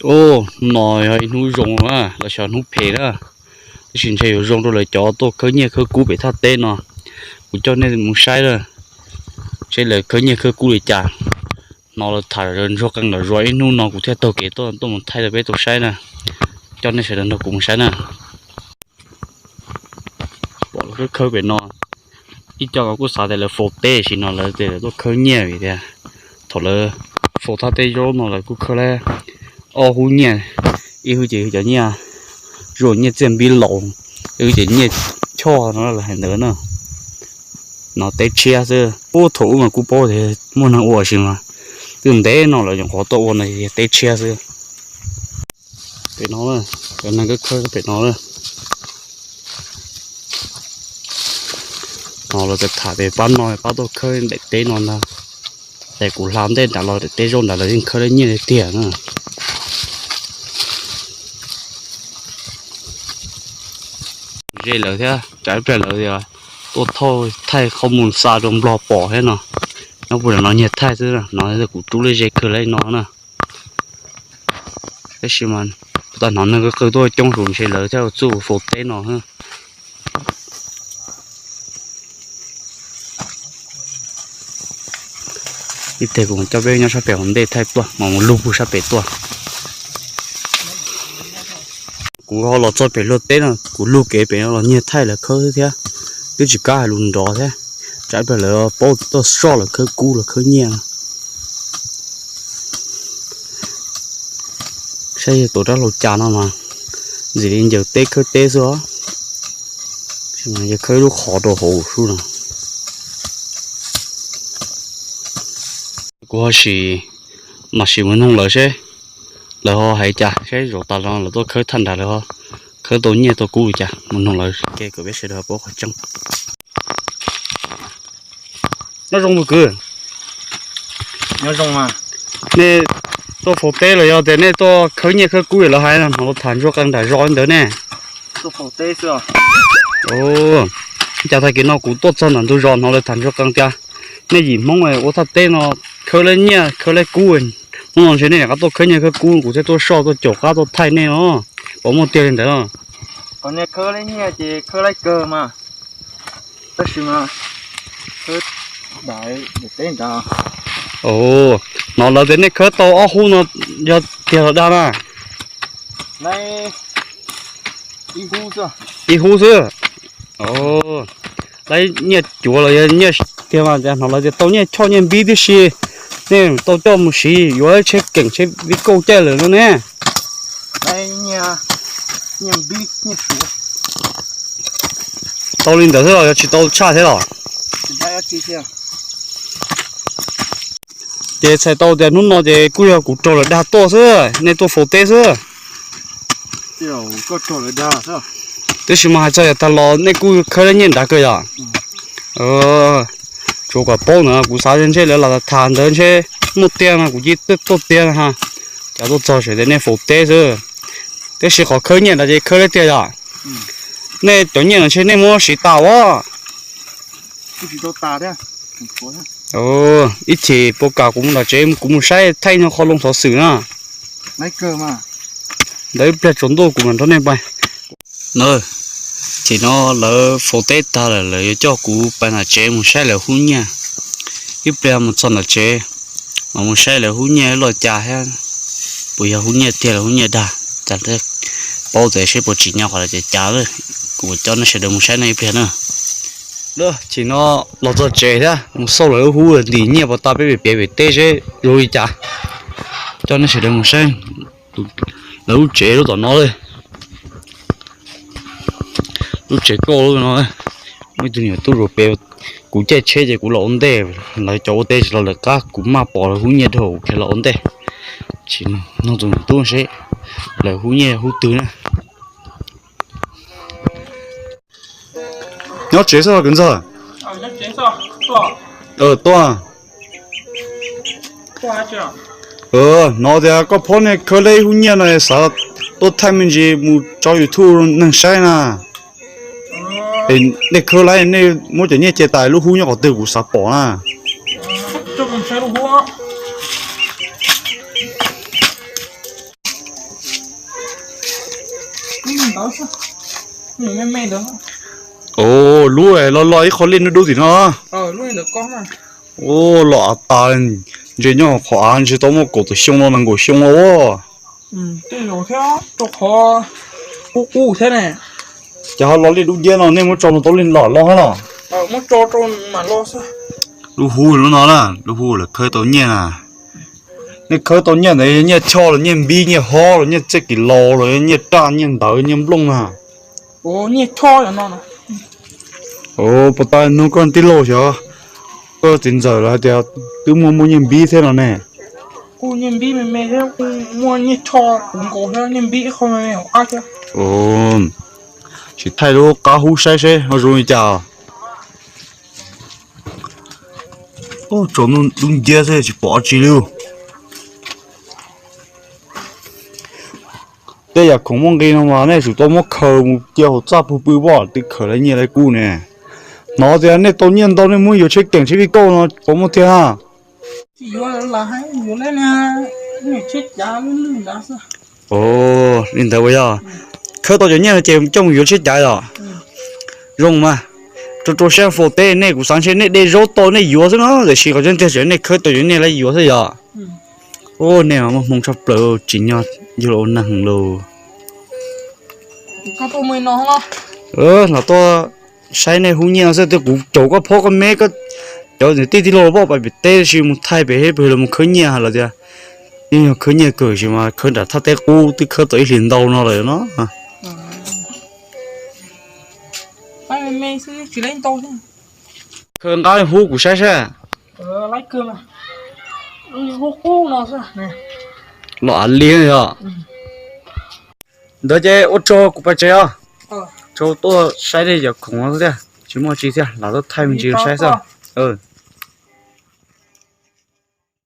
Ub, no yog ib hnub zoo na, los xyov hnub phem na, tab sis ntshe yuav zoo rau lawv cov tuaj khawb nyiaj khawb kub pem thaj teb no. Kuv coj nej mus saib na, seb lawv khawb nyiaj khawb kub li cas. No lawv tham ntsuag qees nram zos ib hnub no kuv thiaj taug kev tuaj, tuaj mus thaij rau peb tau saib na. Coj nej sawv daws nrog kuv mus saib na. Pom lawv khawb khawb pem no, ib co kuj xav tias lawv faus teb, sim no lawv tias lawv tuaj khawb nyiaj vim tias thaum lawv faus thaj teb zaub no lawv kuj khawb lawm ob hub nyiaj, ib hub ces cov nyiaj, zuaj nyiaj txiaj npib laus, ib hub ces nyiaj choj no lawv hais ntawd na. No teb tshiab xwb, ub thaum ub mas kuj paub tias muaj neeg ua sis mas twb ntev no lawv nyuam qhuav tuaj ua no yog teb tshiab xwb. Pem no, cov neeg khawb khawb pem no. No lawv txawm tham tias pab no pab tuaj khawb daim teb no ntag. Ces kuv hla ntej nram los daim teb zaub nrad lawv yeej khawb lawm nyiaj tiag tiag na. Ze lawv thiab, tsam ib pliag lawv tuaj thauj thaij qhov mus xa rau Nplog pom thiab no. Nyob puag nram no nyiag thaij xwb, no kuv rub lub ze kawg li no na. Tab sis mas tau hnov neeg qw qw tuaj coob zus ntshe lawv thiaj txuj faus teb no. Ib teg kuv coj peb nyob sab pem hauv ntej thaij tuaj mas mus lug puag sab pem tuaj. Kuv ho los txog pem luag teb no, kuv lug kev pem no los nyiag thaij lawv khawb xwb thiab, twb tsis kam hais lus nrov thiab, tsam ib pliag lawv paub tuaj soj lawv khawb kub lawv khawb nyiaj. Saib yawg tuav rab hlau cas no mas ntxim li ncaws teb khawb teb xwb os. Yawg khawb lub qhov rau hauv sub no. Kuv ho sim, mam sim mus noog lawv seb lawv ho hais cas, seb zaum tas los lawv tuaj khawb thaj nrad lawv ho khawb tau nyiaj tau kub li cas, mus noog lawv ke kom peb sawv daws paub qhov tseeb. Nyob zoo tus kwv. Nyob zoo. Nej tuaj faus teb los yog tias nej tuaj khawb nyiaj khawb kub lawv hais no, hnov lawv tham ntsuag qees nram zos ntawd ne? Cas tag kis no kuv tuaj txog ntawm ntug zos hnov lawv tham ntsuag qees tias nej yim Hmoob ua thaj teb no khawb lawm nyiaj khawb lawm kub. Hnub no ntshe nej rov qab tuaj khawb nyiaj khawb kub kuv thiaj tuaj soj tuaj caum qab tuaj thaij nej no. Puas muaj tiag li ntawd? Qhov nej khawb lawm nyiaj ces khawb lawm kawg mas. Tab sis mas hnov lawv tias nej khawb tau ob hub no yog tiag los dag na? Ib hub xwb. Lawv nyiaj cuav los yog nyiaj tiag mas hnov lawv tias tau nyiaj choj nyiaj npib tib si, nej tau coj mus siv yuav tsheb keem tsheb vij kauj caij lawm no ne. Tau li ntawd xwb los yog tsis tau tshaj thiab los? Ces txhais tau tias hnub no ces kuj yog kuv raug lawv dag tuaj xwb, nej tuaj faus teb xwb. Tab sis mas hais txog yog tag los nej kuj khawb lawm nyiaj nrad kawg yom? Tsuas kom paub ntawd kuv xav ntshe lawv lam tham ntawd ntshe muaj tiag no kuv cia li tuaj tiag na. Cas tuaj txog tseem tias nej faus teb xwb. Tab sis qhov khawb nyiaj nrad ces khawb lawm tiag yom? Nej cov nyiaj no ntshe nej muab siv tas as. Ib chim puas kam kuv mus tom tsev kuv mus saib thaij nyuag qho loo xov xwm na. Ntawd ib pliag tsaus ntuj kuv mam nrog nej pais. Chim no lawv faus teb tag lawm lawv yuav coj kuv pais tom tsev mus saib lawv hub nyiaj. Ib pliag mus txog tom tsev mas mus saib lawv hub nyiaj loj cas thiab, puas yog hub nyiaj tiag los hub nyiaj dag, cas paub tias seb puas tsim nyog qhov lawv tias cas. Kuv coj nej sawv daws mus saib no ib pliag na. Chim no los txog tsev thiab mus xauj lawv lub hub ntim nyiaj puas tau peb pem piav pem teb seb zoo li cas. Coj nej sawv daws mus saib lawv lub tsev lub tom no li. Lub tsev kauj lub no, muaj ib tug niam tub zaum pem, kuv caij tsheb ces kuv los ua ntej, lawv cov ua teb tsis los lawv qab kuv maj pom lawv hub nyiaj dhau kuv khiav los ua ntej. Chim no tus niam tub seb lawv hub nyiaj hub twg na. Nyob tsev xwb los kwv ntxawg? Tuaj. Hnov tias koj phob nej khawb lawm ib hub nyiaj no xav tuaj thaij me ntsis mus tso YouTube neeg saib na. Nej khawb lawm nej muab cov nyiaj cia tas lub hub nyob qhov twg kuv xav pom na. Coj mus saib lub hub. Ua lub los los ib qho liaj dub dub tim no. Ua los av tas, ntshe nyob qhov av ntshe tau muaj kaum tawm xyoo no nees nkaum xyoo no. Ces ho los liaj dub nciab no nej muab tso rau tau liaj los los los. Lub hub lub no na, lub hub lawv khawb tau nyiaj na. Nej khawb tau nyiaj ntawd nyiaj choj los nyiaj npib nyiaj hob los nyiaj txiaj kis laus los nyiaj raj nyiaj ntawv nyiaj nplooj na. Puas tas nug koj tij laug xyov, koj txiv ntxawm lawv hais tias twb muaj muaj nyiaj npib thiab no ne. Tsis thaij lub qab hub saib seb ho zoo li cas. Tsaus ntuj dub nciab xwb tsis pom dab tsi li. Tej yam khoom muaj nqi no mas nej tsum tau muab khaws mus cia hauv txaj pw pw pom twb khaws lawv nyiaj lawv kub ne. Hnov tias nej tau nyiaj ntau nej muab yuav tsheb keem tsheb vij kauj no puas muaj tiag? Li ntawd ua yog khawb tau cov nyiaj no ces coj mus yuav tsheb cav los? Zoo mas, rau rau sab faus teb nej kuv xav ntshe nej de zaub tau nej yuav xwb no, tiam sis qhov tseeb tiag tseem nej khawb tau cov nyiaj lawv yuav xwb yog? Ua nej mas muaj hmoo tshaj plaws tsim nyog yug los ua neeg lauj. Los tuaj saib nej hub nyiaj xwb twb kuv caum koj phob koj me koj cov niam tij tij laug poj pais pem teb tab sis mus thaij pem hib pwg los mus khawb nyiaj hais los tias yeej yog khawb nyiaj kawg sis mas khawb nram thaj teb qub twb khawb tau ib hlis ntau no lawm no. Khaws nqa hub kuv saib saib. Los av li yog. Ntawd ces ua tsaug kuv pais tsev os. Tsaug tuaj saib nej cov khoom no thiab tsis muaj tsi thiab los tuaj thaij me ntsis saib xwb.